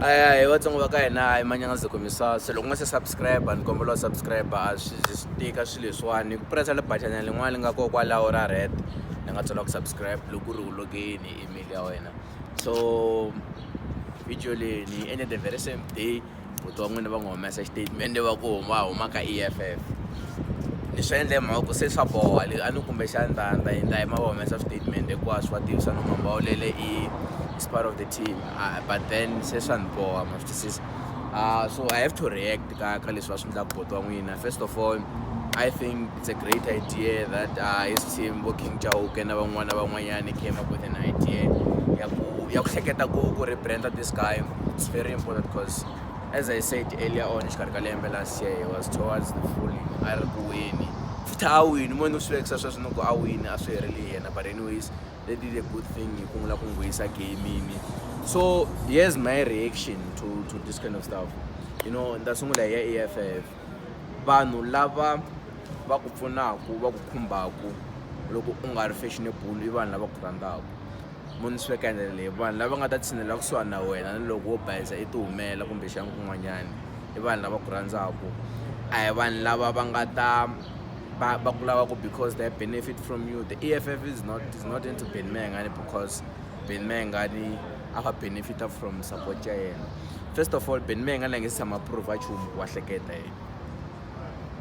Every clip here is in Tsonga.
Hi Vatsonga va ka hina, hi Manyangazi Komisa. Se loko u nga se subscribe, ni kombela u subscribe. A swi zi swi tika swilo leswiwani, ku press-a le button lin'wana li nga kona kwalaho ra red, ni nga tsala ku subscribe loko ku ri u login hi email ya wena. So video leyi ni yi endle the very same day buti wa n'wina va n'wi humesa xitatimende va ku huma huma ka EFF. Ni swi endle hi mhaka ku se swa boha a ni kumbexani ta ta ta yima va humesa switatimende hinkwaswo va tivisa no Mambawulele i is part of the team. But then se swa ni boha, ma swi twisisa. So I have to react ka leswi va swi endlaka buti wa n'wina. First of all, I think it's a great idea that his team, vo King Chauke na van'wana na van'wanyani, came up with an idea ya ku hleketa ku rebranda this guy. It's very important because, as I said earlier on, exikarhi ka lembe last year, he was towards the falling, a ri ku weni futhi a wini mo ni swi vekisa sweswo ni ku a wini a swi herile yena. But anyways, they did a good thing hi ku n'wi la ku n'wi vuyisa gamini. So here's my reaction to this kind of stuff. Ni ta sungula hi ya EFF. Vanhu lava va ku pfunaku, va ku khumbaku loko u nga ri fashionable, i vanhu lava ku rhandzaku. Mo ni swi veka hi ndlela leyi, vanhu lava nga ta tshinela kusuhani na wena ni loko wo bayiza i ti humela kumbexana kun'wanyani, i vanhu lava ku rhandzaku. A hi vanhu lava va nga ta va ku lava ku because they benefit from you. The EFF is not into Benny Mayengani because Benny Mayengani a va benefita from support ya yena. First of all, Benny Mayengani a nge se tshama prove nchumu ku wa hleketa yena,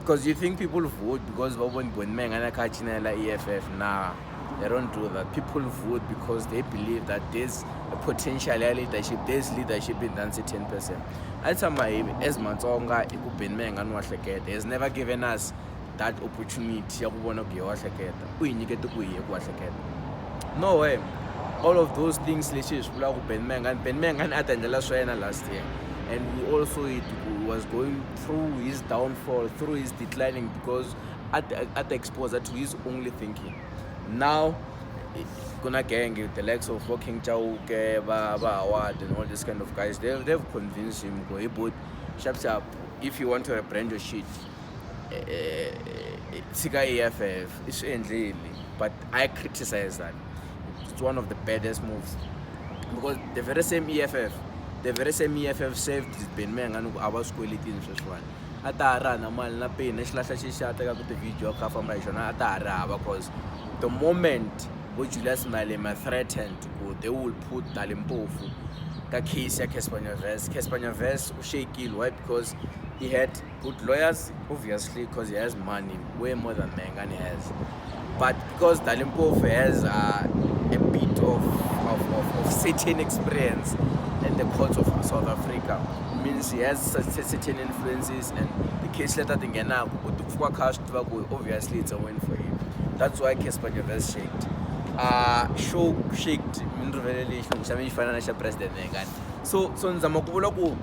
because you think people vote because va voni Benny Mayengani a kha a cinela EFF? Nah, they don't do that. People vote because they believe that there's a potential ya leadership, there's leadership in that certain person. A tshama hi as Matsonga i ku Benny Mayengani wa hleketa. He has never given us that opportunity ya ku vona ku ye wa hleketa. U hi nyikete ku hi ye ku wa hleketa? No way. All of those things leswi hi swi vulaka ku Benny Mayengani, Benny Mayengani a ti endlela swa yena last year, and we also it was going through his downfall, through his declining, because at the exposure to his only thinking. Now kuna gang, the likes of King Chauke, va Howard and all these kind of guys, they've convinced him go, "Hey boy, sharp sharp, if you want to rebrand your shit, tshika EFF." I swi endlile, but I criticize that. It's one of the baddest moves because the very same EFF, the very same EFF saved Benny Mayengani ku a va swikweletini sweswiwani. A ta ha ri na mali na peni na xilahla xexi a tekaka ti-video a kha a famba hi xona, a ta ha ri hava, 'cause the moment vo Julius Malema threatened ku they will put Dali Mpofu ka case ya Cassper Nyovest, Cassper Nyovest u shakile. Why? Because he had good lawyers, obviously, because he has money, way more than Mayengani has, but because Dali Mpofu has a bit of certain experience in the courts of South Africa, means he has certain influences, and the case letter ti nghenaku u ti pfuka kha swi tiva ku obviously it's a win for him. That's why Cassper Nyovest shaked, show shaked. Mi ni riveleli xilungu xa mina xi fana na xa President Mayengani. So ni zama ku vula ku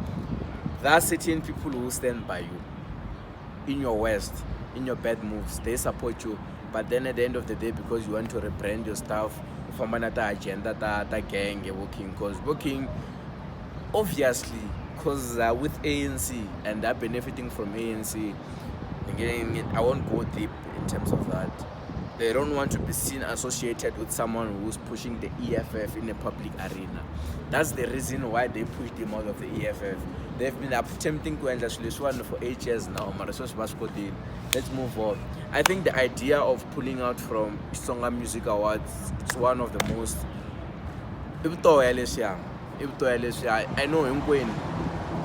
there are certain people who stand by you in your worst, in your bad moves, they support you. But then at the end of the day, because you want to rebrand your stuff, u famba na ta-agenda ta gang vo King, 'cause vo King, obviously, 'cause with ANC and they're benefiting from ANC. Again, I won't go deep in terms of that. They don't want to be seen associated with someone who's pushing the EFF in a public arena. That's the reason why they pushed him out of the EFF. They've been attempting ku endla swilo leswiwani for 8 years now, mara sweswi va swi kotile. Let's move on. I think the idea of pulling out from Xitsonga Music Awards, it's one of the most, i vutoya leswiya, i vutoya leswiya. I know hinkwenu,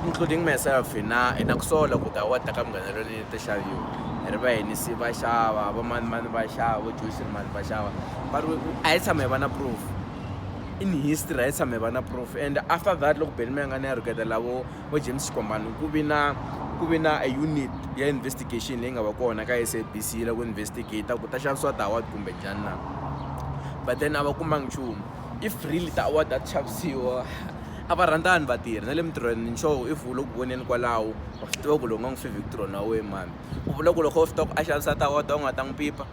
including myself, hina ku sola ku ti-award ta ka Munghana Lonene ti xaviwa. Hi ri va Hennessy va xava, va mani mani va xava, vo Joe Shirimani va xava, but a hi tshama hi va na proof in history, a hi tshama hi va na proof. And after that, loko Benny Mayengani ya rhuketela vo James Xikwambani, ku vi na a unit ya investigation leyi nga va kona ka SABC yi la ku investigate ku ta xavisiwa ti-award kumbe njhani na, but then a va kumangi nchumu. If really ti-award a ti xavisiwa, a va rhandzani vatirhi na le mintirhweni. Ni sure if u le ku voneni kwalaho, wa swi tiva ku lowu nga n'wi fi Victor na we mani u vula ku loko u swi tiva ku a xavisa ti-award, u nga ta n'wi pipa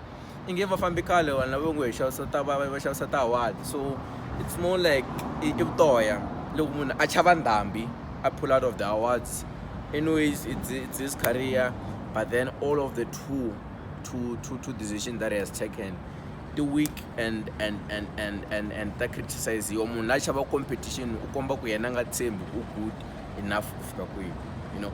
i nge va fambi khale vanhu lava ngo hi xavisa ta va xavisa ti-award. So it's more like i vutoya loko munhu a chava ndhambi a pull out of the awards. Anyways, it's his career, but then all of the two decisions that he has taken. Ti weak and and and and and and ta criticize-iwa. Munhu la xava competition u komba ku yena a nga tshembi ku u good enough ku fika kwihi, you know.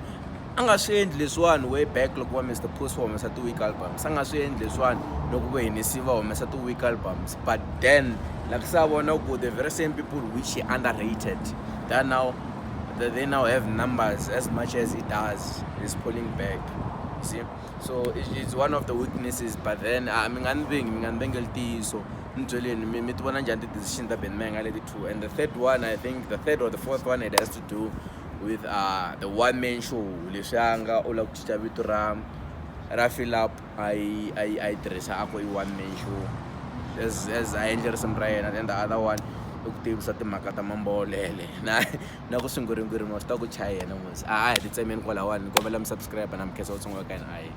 A nga swi endli leswiwani way back loko va Mr Post va humesa ti-weak albums, a nga swi endli leswiwani loko vo Hennessy va humesa ti-weak albums, but then like se a vona ku the very same people which he underrated, they now they now have numbers as much as he does, is pulling back, you see. So it's one of the weaknesses, but then a mi nga ni vengi, mi nga ni vengeli ntiyiso. Ni byeleni mi mi ti vona njhani ti-decision ta Benny Mayengani leti two? And the third one, I think the third or the fourth one, it has to do with the one man show leswi a nga u lava ku cinca vito ra ra Philip, a yi a yi a yi tirhisa a ku i one man show as a endle risimu ra yena. Then the other one i ku tivisa timhaka ta mambolele na na ku swinguringuri ma swi ta ku chaya yena mos. A hi ti tsemeni kwalawani, ni kombela mi subscribe na mi khensa ku tshunguka ka hina ayi.